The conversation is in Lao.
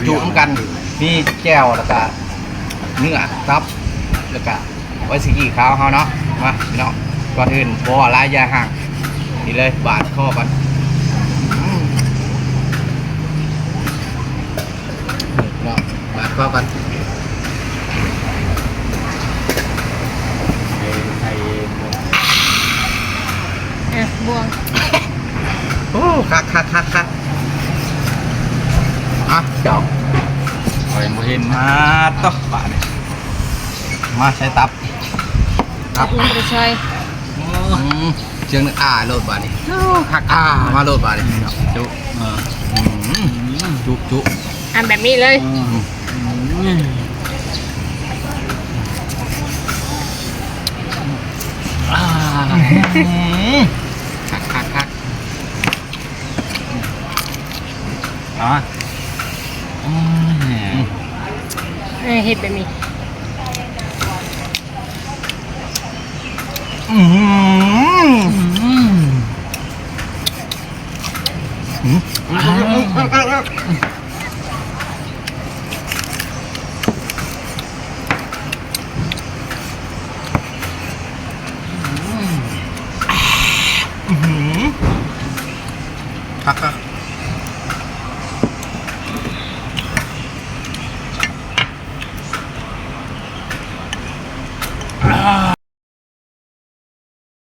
ຈຸນຳກັນ ມີແຈ່ວ ແລ້ວກະເນື້ອ ຕັບ ແລ້ວກະໄວສະກີຂາວເຮົາເນາະ. ມາພີ່ນ້ອງ ກ່ອນອື່ນບໍ່ວ່າຫຼາຍ ຢ່າຫ່າງ ນີ້ເລີຍ ບາດຄໍກັນ. ອືມ ພີ່ນ້ອງ ບາດຄໍກັນ. ໃສ່ ອ່ະ ບ່ວງ. ໂອ້ ຄັກໆໆໆ ອ່ະ ເຈົ້າ ຂ້ອຍບໍ່ເຫັນ ມາຕໍ່ ບາດນີ້ ມາໃສ່ຕັບ ຕັບ ຕັບຍັງບໍ່ໄດ້ໃສ່. ອືມ ສຽງອາໂລດບາດນີ້ ໂອ້ ຄັກ ອາ ມາໂລດບາດນີ້ ຈຸ ເອີ ອືມ ຈຸໆ ອັນແບບນີ້ເລີຍ. ອືມ ອ່າ ຄັກໆໆ ອ່າ ອືມ ເອີ ເຮັດແບບນີ້ ອືມ.